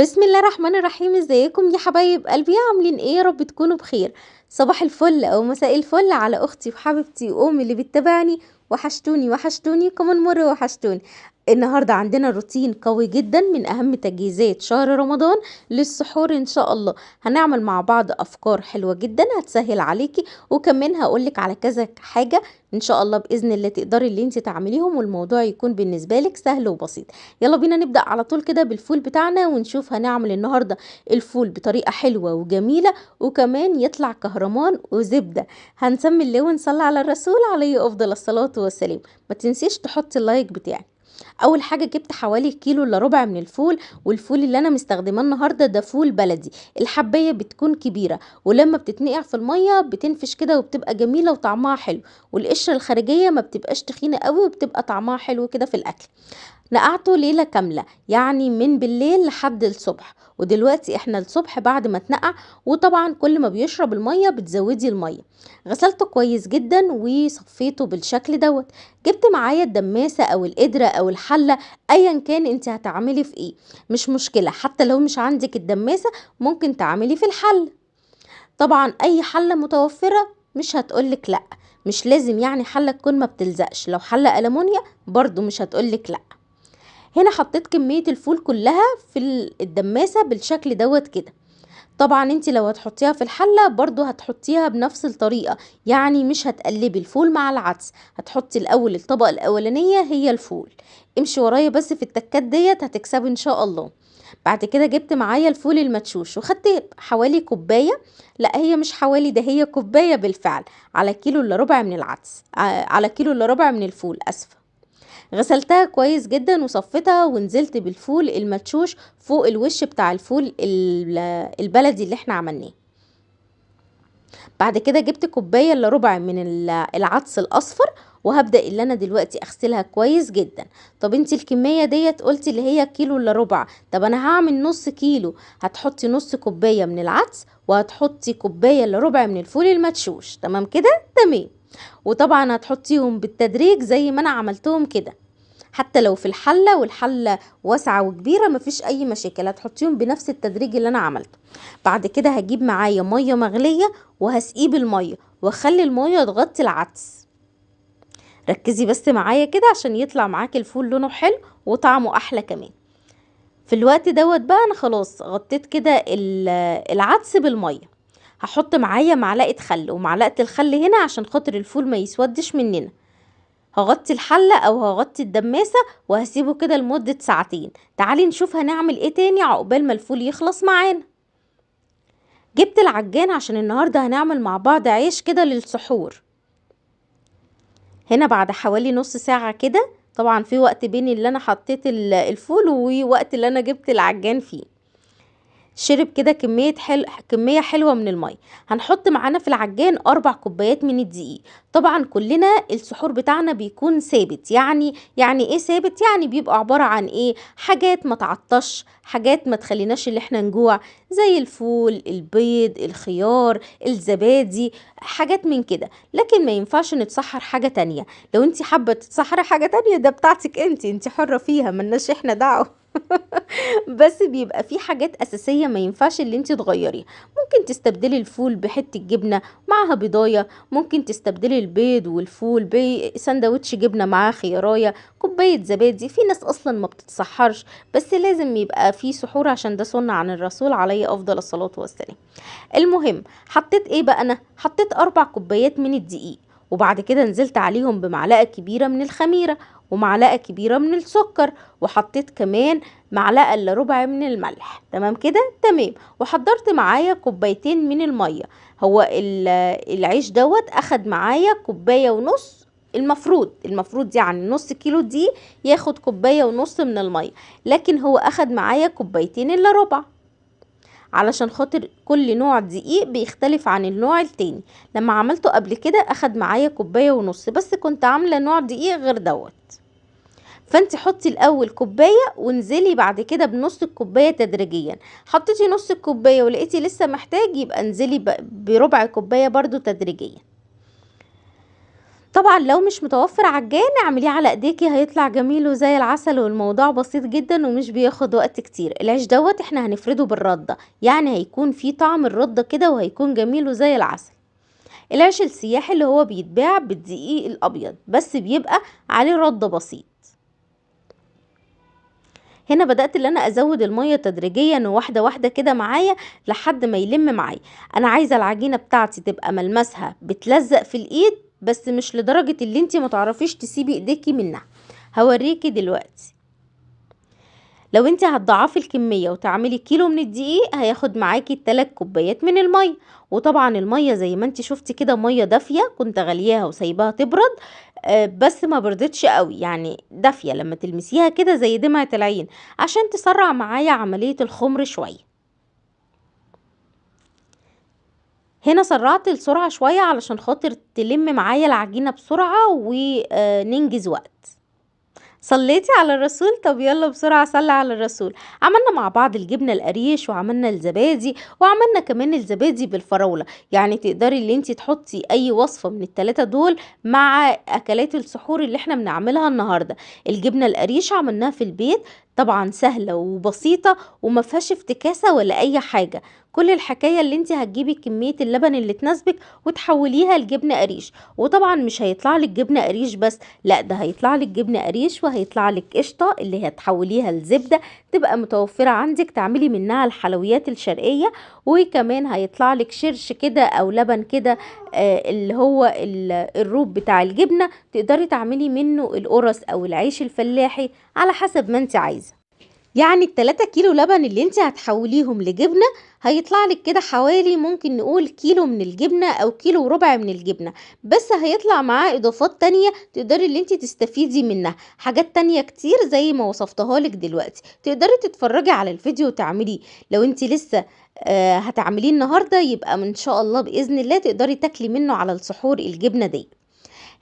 بسم الله الرحمن الرحيم. ازيكم يا حبايب قلبي؟ عاملين ايه؟ يا رب تكونوا بخير. صباح الفل او مساء الفل على اختي وحبيبتي وامي اللي بتتابعني. وحشتوني وحشتوني كمان مرة وحشتوني. النهارده عندنا روتين قوي جدا من اهم تجهيزات شهر رمضان للسحور ان شاء الله. هنعمل مع بعض افكار حلوة جدا هتسهل عليكي، وكمان هقولك على كذا حاجة ان شاء الله باذن الله تقدري اللي انت تعمليهم والموضوع يكون بالنسبة لك سهل وبسيط. يلا بينا نبدا على طول كده بالفول بتاعنا ونشوف هنعمل النهارده الفول بطريقة حلوة وجميلة وكمان يطلع كهرمان وزبده. هنسمي الله ونصلي على الرسول عليه افضل الصلاة والسلام. ما تنسيش تحطي ال like بتاعك. اول حاجة جبت حوالي كيلو الا ربع من الفول، والفول اللي انا مستخدماه النهارده ده فول بلدي. الحبايه بتكون كبيرة ولما بتتنقع في المية بتنفش كده وبتبقى جميلة وطعمها حلو، والقشره الخارجية ما بتبقاش تخينة قوي وبتبقى طعمها حلو كده في الاكل. نقعته ليلة كاملة، يعني من بالليل لحد الصبح، ودلوقتي احنا الصبح بعد ما اتنقع، وطبعا كل ما بيشرب المية بتزودي المية. غسلته كويس جدا وصفيته بالشكل دوت. جبت معايا الدماسه او القدرة او الحلة، ايا كان انت هتعملي في ايه مش مشكلة، حتى لو مش عندك الدماسه ممكن تعملي في الحلة. طبعا اي حله متوفرة مش هتقولك لا، مش لازم يعني حله تكون ما بتلزقش، لو حله ألمونيا برضو مش هتقولك لا. هنا حطيت كمية الفول كلها في الدماسة بالشكل دوت كده. طبعا انت لو هتحطيها في الحلة برضو هتحطيها بنفس الطريقة، يعني مش هتقلبي الفول مع العدس، هتحطي الاول الطبقة الاولانية هي الفول. امشي ورايا بس في التكات ديت هتكسبي ان شاء الله. بعد كده جبت معايا الفول المدشوش وخدت حوالي كوباية، لا هي مش حوالي ده هي كوباية بالفعل، على كيلو الا ربع من العدس، على كيلو الا ربع من الفول اسفة. غسلتها كويس جدا وصفيتها ونزلت بالفول المدشوش فوق الوش بتاع الفول البلدي اللي احنا عملناه. بعد كده جبت كوباية الا ربع من العدس الاصفر وهبدا اللي انا دلوقتي اغسلها كويس جدا. طب انت الكمية ديت قلتي اللي هي كيلو الا ربع، طب انا هعمل نص كيلو. هتحطي نص كوباية من العدس وهتحطي كوباية الا ربع من الفول المدشوش، تمام كده؟ تمام. وطبعا هتحطيهم بالتدريج زي ما انا عملتهم كده، حتى لو في الحلة والحله واسعة وكبيره مفيش اي مشاكل، هتحطيهم بنفس التدريج اللي انا عملته. بعد كده هجيب معايا مية مغليه وهسقيه بالمية واخلي المية تغطي العدس. ركزي بس معايا كده عشان يطلع معاكي الفول لونه حلو وطعمه احلى كمان. في الوقت دوت بقى انا خلاص غطيت كده العدس بالمية. هحط معايا معلقه خل، ومعلقة الخل هنا عشان خاطر الفول ما يسودش مننا. هغطي الحلة او هغطي الدماسة وهسيبه كده لمدة ساعتين. تعالي نشوف هنعمل ايه تاني عقبال ما الفول يخلص معانا. جبت العجان عشان النهاردة هنعمل مع بعض عيش كده للسحور. هنا بعد حوالي نص ساعة كده، طبعا في وقت بين اللي انا حطيت الفول ووقت اللي انا جبت العجان فيه، شرب كده كمية حلوة من المية. هنحط معانا في العجان 4 كوبايات من الدقيق. طبعا كلنا السحور بتاعنا بيكون ثابت، يعني ايه ثابت؟ يعني بيبقى عبارة عن ايه؟ حاجات ما تعطش، حاجات ما تخليناش اللي احنا نجوع، زي الفول، البيض، الخيار، الزبادي، حاجات من كده. لكن ما ينفعش نتسحر حاجة تانية. لو انت حابة تتسحري حاجة تانية ده بتاعتك انت حرة فيها، ملناش احنا دعوة. بس بيبقى في حاجات اساسية ما ينفعش اللي انت تغيريها. ممكن تستبدلي الفول بحته جبنه معاها بيضايه، ممكن تستبدلي البيض والفول بسندوتش جبنه معاه خيارايه، كوباية زبادي. في ناس اصلا ما بتتسحرش، بس لازم يبقى في سحور عشان ده سنة عن الرسول عليه افضل الصلاة والسلام. المهم حطيت ايه بقى؟ انا حطيت 4 كوبايات من الدقيق، وبعد كده نزلت عليهم بمعلقه كبيرة من الخميره ومعلقة كبيرة من السكر، وحطيت كمان معلقه الا ربع من الملح، تمام كده؟ تمام. وحضرت معايا 2 من المية. هو العيش دوت اخد معايا 1.5 كوباية، المفروض يعني نص كيلو دي ياخد 1.5 كوباية من المية، لكن هو اخد معايا 1.75 كوباية علشان خاطر كل نوع دقيق بيختلف عن النوع التاني. لما عملته قبل كده اخد معايا 1.5 كوباية، بس كنت عامله نوع دقيق غير دوت. فانت حطي الاول كوباية وانزلي بعد كده بنص الكوباية تدريجيا. حطيتي نص الكوباية ولقيتي لسه محتاج، يبقى انزلي بربع كوباية برضو تدريجيا. طبعا لو مش متوفر عجان اعمليه على ايديكي، هيطلع جميل وزي العسل، والموضوع بسيط جدا ومش بياخد وقت كتير. العيش دوت احنا هنفرده بالردة، يعني هيكون فيه طعم الردة كده وهيكون جميل وزي العسل. العيش السياحي اللي هو بيتباع بالدقيق الابيض بس بيبقى عليه رده بسيط. هنا بدأت ان انا ازود المية تدريجيا وواحدة واحدة كده معايا لحد ما يلم معايا. انا عايزة العجينة بتاعتي تبقى ملمسها بتلزق في الايد، بس مش لدرجة اللي انتي ما تعرفيش تسيبي ايديكي منها. هوريكي دلوقتي. لو انتي هتضاعفي الكمية وتعملي كيلو من الدقيق هياخد معاكي 3 كوبايات من المية، وطبعا المية زي ما انتي شفتي كده مية دافية كنت غلياها وسايباها تبرد، بس ما بردتش قوي، يعني دافية لما تلمسيها كده زي دمعة العين، عشان تسرع معايا عملية الخمر شوية. هنا سرعت السرعة شوية علشان خاطر تلم معايا العجينة بسرعة وننجز وقت. صليتي على الرسول؟ طب يلا بسرعة صلي على الرسول. عملنا مع بعض الجبنة القريش، وعملنا الزبادي، وعملنا كمان الزبادي بالفراولة. يعني تقدري اللي انتي تحطي اي وصفة من التلاتة دول مع اكلات السحور اللي احنا بنعملها النهاردة. الجبنة القريش عملناها في البيت، طبعا سهلة وبسيطة وما فيهاش افتكاسة ولا اي حاجة. كل الحكاية اللي انت هتجيبي كمية اللبن اللي تناسبك وتحوليها لجبنة قريش، وطبعا مش هيطلع لك جبنة قريش بس، لا ده هيطلع لك جبنة قريش وهيطلع لك قشطة اللي هتحوليها لزبدة تبقى متوفرة عندك تعملي منها الحلويات الشرقية، وكمان هيطلع لك شرش كده او لبن كده، اللي هو الروب بتاع الجبنة، تقدري تعملي منه القرص او العيش الفلاحي على حسب ما انت عايزة. يعني التلاتة كيلو لبن اللي انت هتحوليهم لجبنة هيطلع لك كده حوالي ممكن نقول كيلو من الجبنة او كيلو وربع من الجبنة، بس هيطلع معاه اضافات تانية تقدري اللي انت تستفيدي منها، حاجات تانية كتير زي ما وصفتها لك دلوقتي. تقدري تتفرجي على الفيديو وتعمليه. لو انت لسه هتعمليه النهاردة يبقى ان شاء الله بإذن الله تقدري تاكلي منه على السحور الجبنة دي.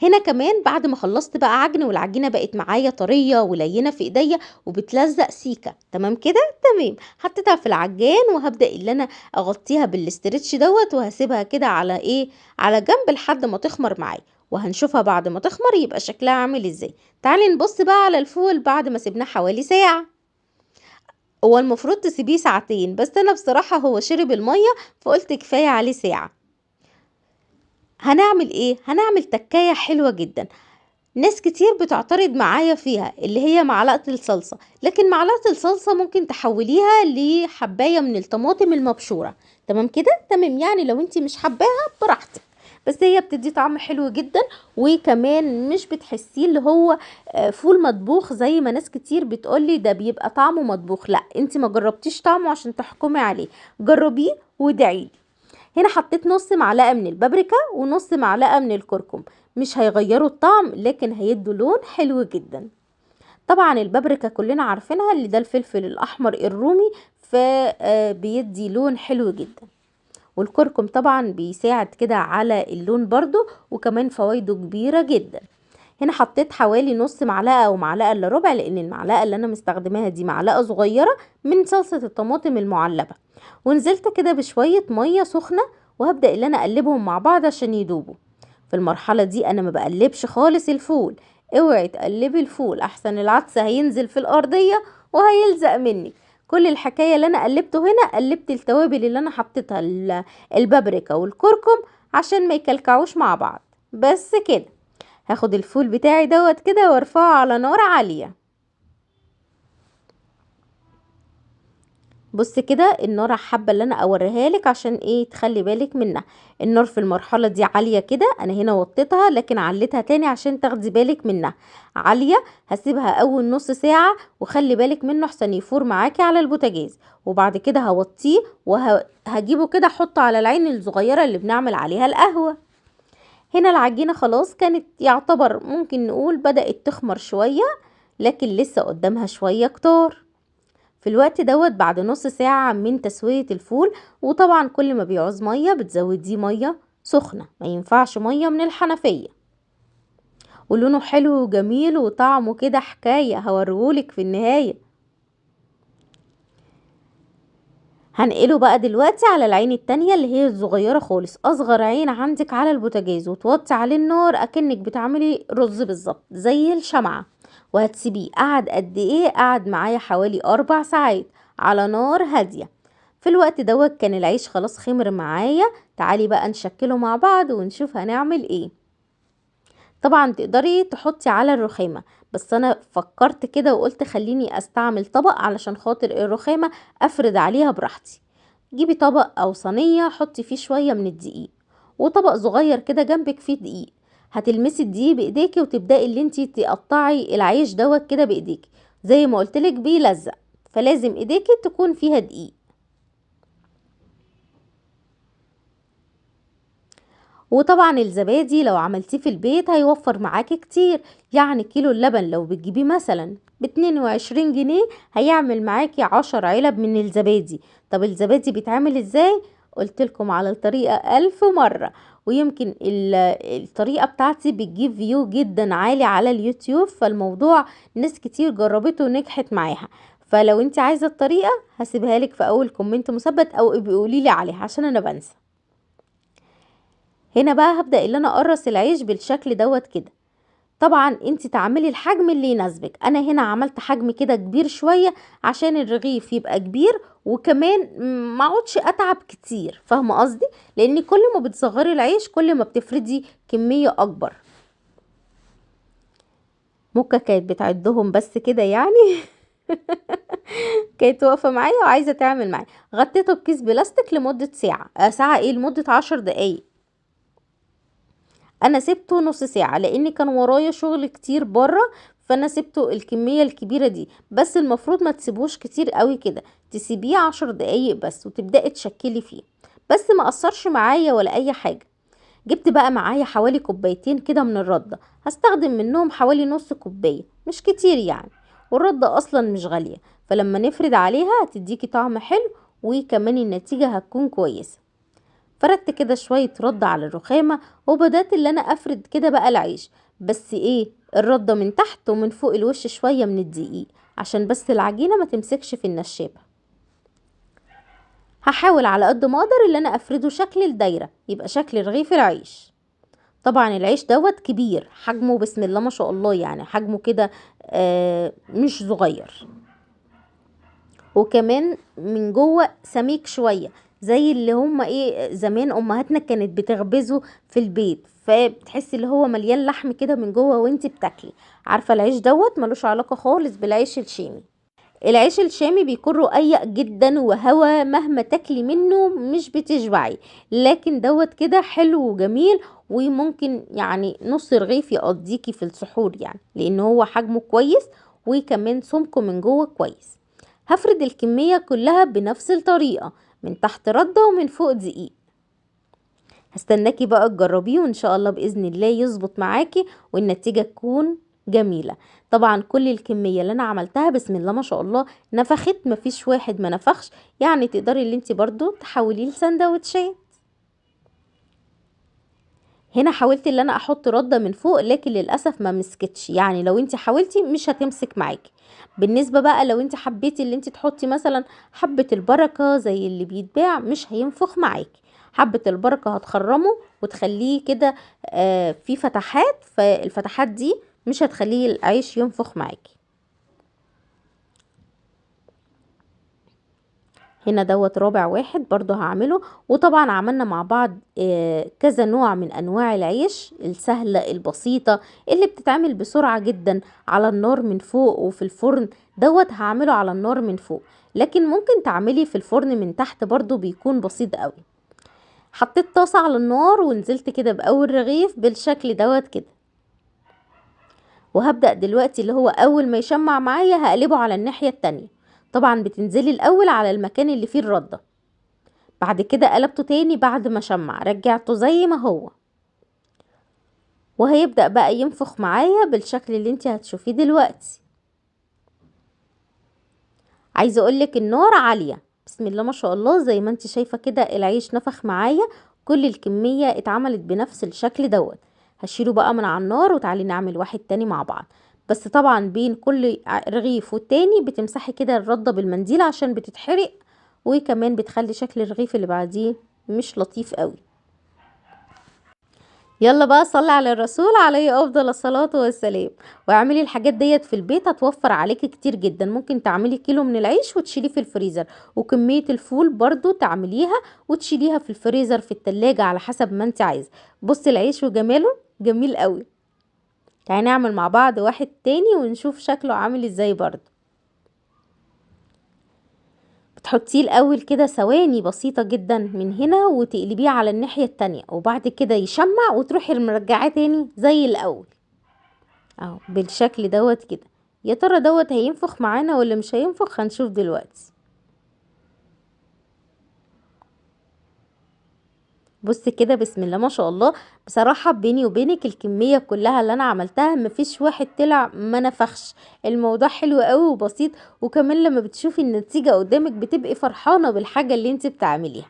هنا كمان بعد ما خلصت بقى عجن والعجينة بقت معايا طرية ولينة في ايديا وبتلزق سيكة، تمام كده؟ تمام. حطيتها في العجان وهبدأ اللي انا اغطيها بالاسترتش دوت، وهسيبها كده على ايه، على جنب لحد ما تخمر معايا، وهنشوفها بعد ما تخمر يبقى شكلها عامل ازاي. تعالي نبص بقى على الفول بعد ما سيبناه حوالي ساعة. هو المفروض تسيبيه ساعتين، بس انا بصراحة هو شرب المية فقلت كفاية عليه ساعة. هنعمل ايه؟ هنعمل تكاية حلوة جدا ناس كتير بتعترض معايا فيها، اللي هي معلقة الصلصة. لكن معلقة الصلصة ممكن تحوليها لحباية من الطماطم المبشورة، تمام كده؟ تمام. يعني لو انتي مش حباها براحتك، بس هي بتدي طعم حلو جدا، وكمان مش بتحسيه اللي هو فول مطبوخ زي ما ناس كتير بتقولي ده بيبقى طعمه مطبوخ. لا، انتي ما جربتيش طعمه عشان تحكمي عليه، جربيه وادعيلي. هنا حطيت نص معلقة من البابريكا ونص معلقة من الكركم، مش هيغيروا الطعم لكن هيدوا لون حلو جدا. طبعا البابريكا كلنا عارفينها، اللي ده الفلفل الاحمر الرومي، فبيدي لون حلو جدا، والكركم طبعا بيساعد كده على اللون برضو، وكمان فوائده كبيرة جدا. هنا حطيت حوالي نص معلقة او معلقة الا ربع، لان المعلقة اللي انا مستخدماها دي معلقة صغيرة من صلصة الطماطم المعلبة، ونزلت كده بشوية مية سخنة، وهبدأ ان انا اقلبهم مع بعض عشان يدوبوا. في المرحلة دي انا ما بقلبش خالص الفول، اوعي تقلبي الفول احسن العدس هينزل في الارضية وهيلزق منك. كل الحكاية اللي انا قلبته هنا، قلبت التوابل اللي انا حطيتها البابريكا والكركم عشان ما يكلكعوش مع بعض. بس كده هاخد الفول بتاعي دوت كده وارفعه على نار عالية. بص كده النار حابة اللي انا اوريها لك عشان ايه تخلي بالك منها. النار في المرحلة دي عالية كده، انا هنا وطيتها لكن عليتها تاني عشان تاخدي بالك منها. عالية، هسيبها اول نص ساعة وخلي بالك منه احسن يفور معاكي على البوتاجاز، وبعد كده هوطيه وهجيبه كده احطه على العين الصغيرة اللي بنعمل عليها القهوة. هنا العجينة خلاص كانت يعتبر ممكن نقول بدأت تخمر شوية، لكن لسه قدامها شوية كتار. في الوقت دوت بعد نص ساعة من تسوية الفول، وطبعا كل ما بيعوز مية بتزوديه مية سخنة، ما ينفعش مية من الحنفية. ولونه حلو وجميل وطعمه كده حكاية، هوريهولك في النهاية. هنقله بقى دلوقتي على العين التانية اللي هي الصغيرة خالص، اصغر عين عندك على البوتاجاز، وتوطي عليه النار اكنك بتعملي رز بالظبط زي الشمعة. وهتسيبيه قعد قد ايه؟ قعد معايا حوالي 4 ساعات على نار هادية. في الوقت دوت كان العيش خلاص خمر معايا. تعالي بقى نشكله مع بعض ونشوف هنعمل ايه. طبعا تقدري تحطي على الرخامة، بس انا فكرت كده وقلت خليني استعمل طبق علشان خاطر الرخامة افرد عليها براحتي. جيبي طبق او صينية حطي فيه شوية من الدقيق، وطبق صغير كده جنبك فيه دقيق. هتلمسي الدقيق بايديكي وتبدأي اللي انتي تقطعي العيش دوت كده بايديكي، زي ما قلتلك بيلزق، فلازم ايديكي تكون فيها دقيق. وطبعا الزبادي لو عملتيه في البيت هيوفر معاكي كتير، يعني كيلو اللبن لو بتجيبيه مثلا ب22 جنيه هيعمل معاكي 10 علب من الزبادي. طب الزبادي بيتعمل ازاي؟ قلت لكم على الطريقة 1000 مرة، ويمكن الطريقة بتاعتي بتجيب view جدا عالي على اليوتيوب، فالموضوع ناس كتير جربته ونجحت معاها. فلو انت عايزة الطريقة هسيبها لك في اول comment مثبت، او ابقي قولي لي عليها عشان انا بنسى. هنا بقى هبدأ ان انا اقرص العيش بالشكل دوت كده. طبعا انت تعملي الحجم اللي يناسبك، انا هنا عملت حجم كده كبير شوية عشان الرغيف يبقى كبير، وكمان ما اقعدش اتعب كتير، فاهمة قصدي؟ لان كل ما بتصغري العيش كل ما بتفردي كمية اكبر. موكا كانت بتعدهم بس كده يعني كانت واقفة معايا وعايزة تعمل معايا. غطيته بكيس بلاستيك لمدة ساعة، ساعة ايه، لمدة 10 دقايق. انا سبته نص ساعة لان كان ورايا شغل كتير بره، فانا سبته الكمية الكبيرة دي، بس المفروض ما تسيبوش كتير قوي كده، تسيبيه 10 دقايق بس وتبدأي تشكلي فيه، بس ما قصرش معايا ولا اي حاجة. جبت بقى معايا حوالي كوبايتين كده من الردة، هستخدم منهم حوالي نص كوباية، مش كتير يعني، والردة اصلا مش غالية، فلما نفرد عليها هتديكي طعم حلو وكمان النتيجة هتكون كويسة. فردت كده شوية ردة على الرخامة وبدأت اللي انا افرد كده بقى العيش، بس ايه، الردة من تحت ومن فوق الوش شوية من الدقيق عشان بس العجينة ما تمسكش في النشابة. هحاول على قد ما اقدر اللي انا افرده شكل الدايرة، يبقى شكل رغيف العيش. طبعا العيش دوت كبير حجمه بسم الله ما شاء الله، يعني حجمه كده، مش صغير، وكمان من جوه سميك شوية زي اللي هم ايه زمان امهاتنا كانت بتخبزه في البيت، فبتحسي اللي هو مليان لحم كده من جوه وانت بتاكلي. عارفه العيش دوت ملوش علاقه خالص بالعيش الشامي. العيش الشامي بيكون رقيق جدا وهوا مهما تاكلي منه مش بتشبعي، لكن دوت كده حلو وجميل، وممكن نص رغيف يقضيكي في السحور لان هو حجمه كويس وكمان سمكه من جوه كويس. هفرد الكمية كلها بنفس الطريقة، من تحت ردة ومن فوق دقيق. هستناكي بقى تجربيه وان شاء الله بإذن الله يظبط معاكي والنتيجة تكون جميلة. طبعا كل الكمية اللي انا عملتها بسم الله ما شاء الله نفخت، مفيش واحد ما نفخش، يعني تقدري اللي انت برضو تحوليه لسندوتشات. هنا حاولت ان انا احط ردة من فوق لكن للاسف ما مسكتش، يعني لو انت حاولتي مش هتمسك معاكي. بالنسبة بقى لو انت حبيتي اللي انت تحطي مثلا حبة البركة زي اللي بيتباع مش هينفخ معاكي، حبة البركة هتخرمه وتخليه كده، في فتحات، فالفتحات دي مش هتخليه العيش ينفخ معاكي. هنا دوت رابع واحد برضو هعمله. وطبعا عملنا مع بعض، كذا نوع من انواع العيش السهلة البسيطة اللي بتتعمل بسرعة جدا على النار من فوق وفي الفرن. دوت هعمله على النار من فوق، لكن ممكن تعملي في الفرن من تحت برضو بيكون بسيط قوي. حطيت طاسة على النار ونزلت كده بأول رغيف بالشكل دوت كده، وهبدأ دلوقتي اللي هو أول ما يشمع معايا هقلبه على الناحية التانية. طبعا بتنزلي الأول على المكان اللي فيه الردة، بعد كده قلبته تاني بعد ما شمع رجعته زي ما هو، وهيبدأ بقى ينفخ معايا بالشكل اللي انت هتشوفيه دلوقتي. عايزة اقولك النار عالية بسم الله ما شاء الله، زي ما انت شايفة كده العيش نفخ معايا، كل الكمية اتعملت بنفس الشكل دوت. هشيله بقى من على النار وتعالي نعمل واحد تاني مع بعض. بس طبعا بين كل رغيف والتاني بتمسحي كده الردة بالمنديل عشان بتتحرق وكمان بتخلي شكل الرغيف اللي بعديه مش لطيف قوي. يلا بقى صلي على الرسول عليه افضل الصلاة والسلام، واعملي الحاجات ديت في البيت، هتوفر عليكي كتير جدا. ممكن تعملي كيلو من العيش وتشيليه في الفريزر، وكمية الفول برضو تعمليها وتشيليها في الفريزر في التلاجة على حسب ما انت عايزة. بصي العيش وجماله جميل قوي. تعالي نعمل مع بعض واحد تاني ونشوف شكله عامل ازاي. برضو بتحطيه الاول كده ثواني بسيطة جدا من هنا وتقلبيه على الناحية التانية، وبعد كده يشمع وتروحي مرجعاه تاني زي الاول اهو بالشكل دوت كده. يا ترى دوت هينفخ معانا ولا مش هينفخ؟ هنشوف دلوقتي. بص كده بسم الله ما شاء الله. بصراحة بيني وبينك الكمية كلها اللي انا عملتها مفيش واحد طلع ما نفخش. الموضوع حلو قوي وبسيط، وكمان لما بتشوفي النتيجة قدامك بتبقي فرحانة بالحاجة اللي انت بتعمليها.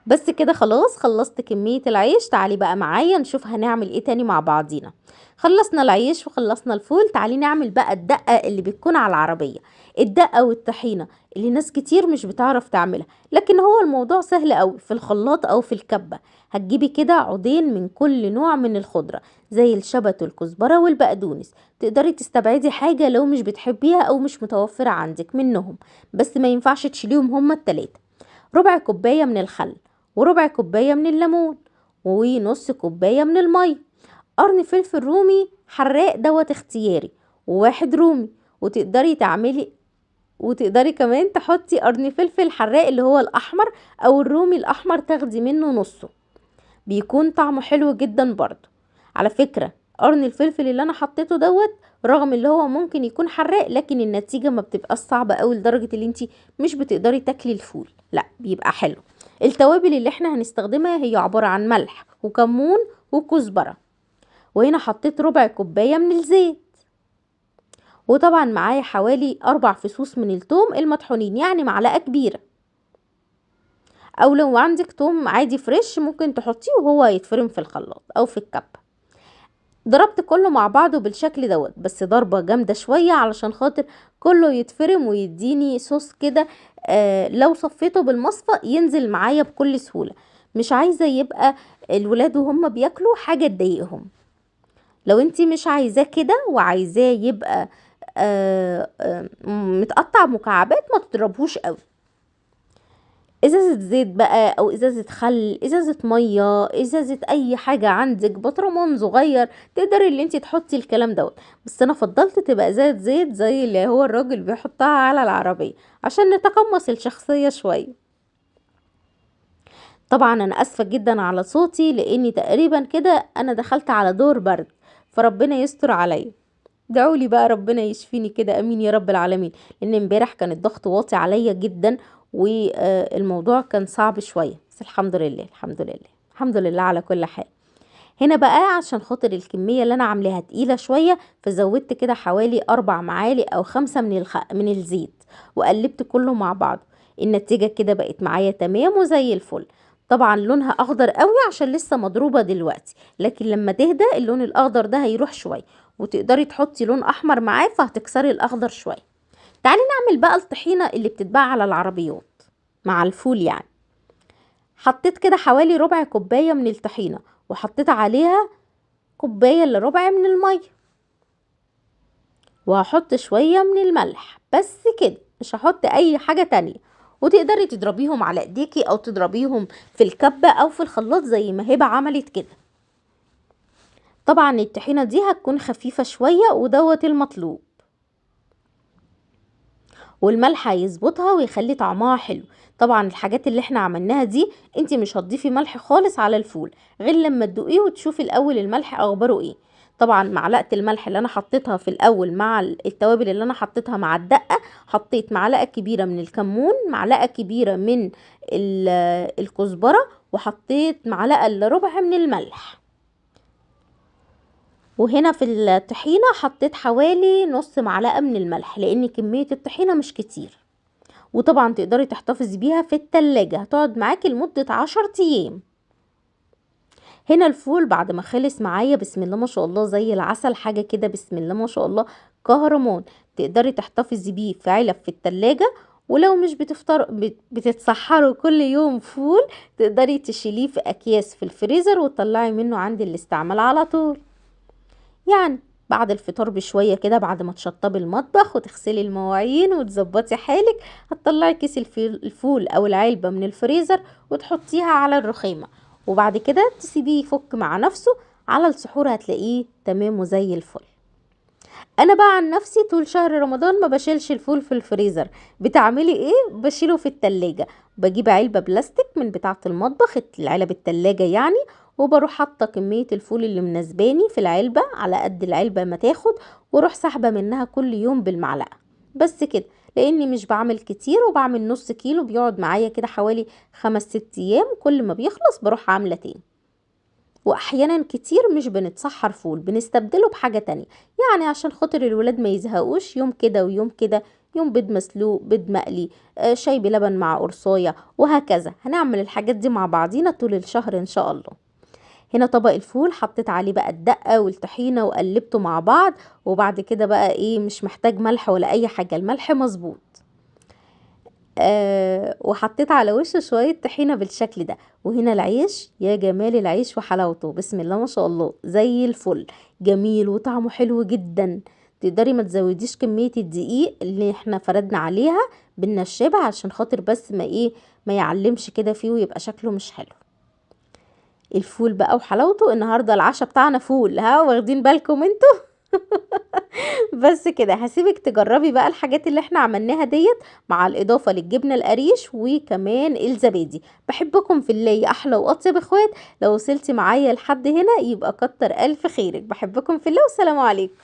بس كده خلاص خلصت كمية العيش. تعالي بقى معايا نشوف هنعمل ايه تاني مع بعضينا. خلصنا العيش وخلصنا الفول، تعالي نعمل بقى الدقة اللي بتكون على العربية، الدقة والطحينة اللي ناس كتير مش بتعرف تعملها، لكن هو الموضوع سهل قوي في الخلاط او في الكبة. هتجيبي كده عودين من كل نوع من الخضرة زي الشبت والكزبرة والبقدونس، تقدري تستبعدي حاجة لو مش بتحبيها او مش متوفرة عندك منهم، بس ما ينفعش تشيليهم هما التلاتة. ربع كوباية من الخل، وربع كوباية من الليمون، ونص كوباية من المية، قرن فلفل رومي حراق دوت اختياري، وواحد رومي، وتقدري كمان تحطي قرن فلفل حراق اللي هو الأحمر أو الرومي الأحمر، تاخدي منه نصه، بيكون طعمه حلو جدا برضو. على فكرة قرن الفلفل اللي أنا حطيته دوت رغم اللي هو ممكن يكون حراق، لكن النتيجة ما بتبقاش صعبة قوي لدرجة اللي انتي مش بتقدري تاكلي الفول، لا بيبقى حلو. التوابل اللي احنا هنستخدمها هي عبارة عن ملح وكمون وكزبرة، وهنا حطيت ربع كوباية من الزيت، وطبعا معايا حوالي 4 فصوص من التوم المطحونين، يعني معلقة كبيرة، او لو عندك توم عادي فريش ممكن تحطيه وهو يتفرم في الخلاط او في الكبة. ضربت كله مع بعضه بالشكل دوت، بس ضربة جامدة شوية علشان خاطر كله يتفرم ويديني صوص كده، لو صفيته بالمصفى ينزل معايا بكل سهولة. مش عايزة يبقى الولاد وهم بياكلوا حاجة تضايقهم. لو انتي مش عايزاه كده وعايزاه يبقى متقطع مكعبات ما تضربهوش قوي. ازازة زيت بقى او ازازة خل، ازازة مية، ازازة اي حاجة عندك، بطرمان صغير، تقدري اللي انتي تحطي الكلام دوت، بس انا فضلت تبقى ازازة زيت زي اللي هو الراجل بيحطها على العربية عشان نتقمص الشخصية شوية. طبعا انا اسفة جدا على صوتي لاني تقريبا كده انا دخلت على دور برد، فربنا يستر عليا. دعولي بقى ربنا يشفيني كده، امين يا رب العالمين، لان امبارح كان الضغط واطي عليا جدا والموضوع كان صعب شوية، بس الحمد لله الحمد لله الحمد لله على كل حال. هنا بقى عشان خاطر الكمية اللي انا عاملاها تقيلة شوية، فزودت كده حوالي 4 معالق او 5 من الزيت، وقلبت كله مع بعضه. النتيجة كده بقت معايا تمام وزي الفل. طبعا لونها اخضر قوي عشان لسه مضروبة دلوقتي، لكن لما تهدى اللون الاخضر ده هيروح شوية، وتقدري تحطي لون احمر معاه فهتكسري الاخضر شوية. تعالي نعمل بقى الطحينة اللي بتتباع على العربيات مع الفول. حطيت كده حوالي ربع كوباية من الطحينة، وحطيت عليها كوباية الا ربع من المية، وهحط شوية من الملح، بس كده، مش هحط اي حاجة تانية. وتقدري تضربيهم على ايديكي او تضربيهم في الكبة او في الخلاط زي ما هبة عملت كده. طبعا الطحينة دي هتكون خفيفة شوية ودوت المطلوب، والملح هيظبطها ويخلي طعمها حلو. طبعا الحاجات اللي احنا عملناها دي انتي مش هتضيفي ملح خالص على الفول غير لما تدوقيه وتشوفي الاول الملح اخباره ايه. طبعا معلقة الملح اللي انا حطيتها في الاول مع التوابل اللي انا حطيتها مع الدقة، حطيت معلقة كبيرة من الكمون، معلقة كبيرة من الكزبرة، وحطيت معلقة الا ربع من الملح. وهنا في الطحينة حطيت حوالي نص معلقة من الملح لان كمية الطحينة مش كتير. وطبعا تقدري تحتفظي بيها في التلاجة، هتقعد معاكي لمدة 10 ايام. هنا الفول بعد ما خلص معايا بسم الله ما شاء الله زي العسل، حاجة كده بسم الله ما شاء الله كهرمان. تقدري تحتفظي بيه في علب في التلاجة، ولو مش بتفطر بتتسحروا كل يوم فول، تقدري تشيليه في اكياس في الفريزر وتطلعي منه عند الاستعمال على طول. يعني بعد الفطار بشوية كده، بعد ما تشطبي المطبخ وتغسلي المواعين وتظبطي حالك، هتطلعي كيس الفول او العلبة من الفريزر وتحطيها على الرخامة، وبعد كده تسيبيه يفك مع نفسه. على السحور هتلاقيه تمام وزي الفل. انا بقى عن نفسي طول شهر رمضان ما بشيلش الفول في الفريزر. بتعملي ايه؟ بشيله في التلاجة. بجيب علبة بلاستيك من بتاعة المطبخ، العلب التلاجة يعني، وبروح حاطة كمية الفول اللي مناسباني في العلبة على قد العلبة ما تاخد، واروح سحبة منها كل يوم بالمعلقة بس كده، لاني مش بعمل كتير وبعمل نص كيلو بيقعد معايا كده حوالي 5-6 ايام، كل ما بيخلص بروح عاملة تاني. واحيانا كتير مش بنتسحر فول، بنستبدله بحاجة تانية، يعني عشان خاطر الولاد ما يزهقوش، يوم كده ويوم كده، يوم بيض مسلوق، بيض مقلي، شاي بلبن مع قرصاية، وهكذا. هنعمل الحاجات دي مع بعضينا طول الشهر ان شاء الله. هنا طبق الفول حطيت عليه بقى الدقة والطحينة وقلبته مع بعض، وبعد كده بقى ايه، مش محتاج ملح ولا اي حاجة، الملح مظبوط. وحطيت على وشه شوية طحينة بالشكل ده. وهنا العيش، يا جمال العيش وحلاوته، بسم الله ما شاء الله، زي الفل، جميل وطعمه حلو جدا. تقدري ما تزوديش كمية الدقيق اللي احنا فردنا عليها بالنشابة عشان خاطر بس ما يعلمش كده فيه ويبقى شكله مش حلو. الفول بقى وحلاوته. النهارده العشاء بتاعنا فول، ها واخدين بالكم انتوا؟ بس كده هسيبك تجربي بقى الحاجات اللي احنا عملناها ديت، مع الاضافه للجبنه القريش وكمان الزبادي. بحبكم في الله يا احلى واطيب اخوات. لو وصلتي معايا لحد هنا يبقى كتر الف خيرك. بحبكم في الله، والسلام عليكم.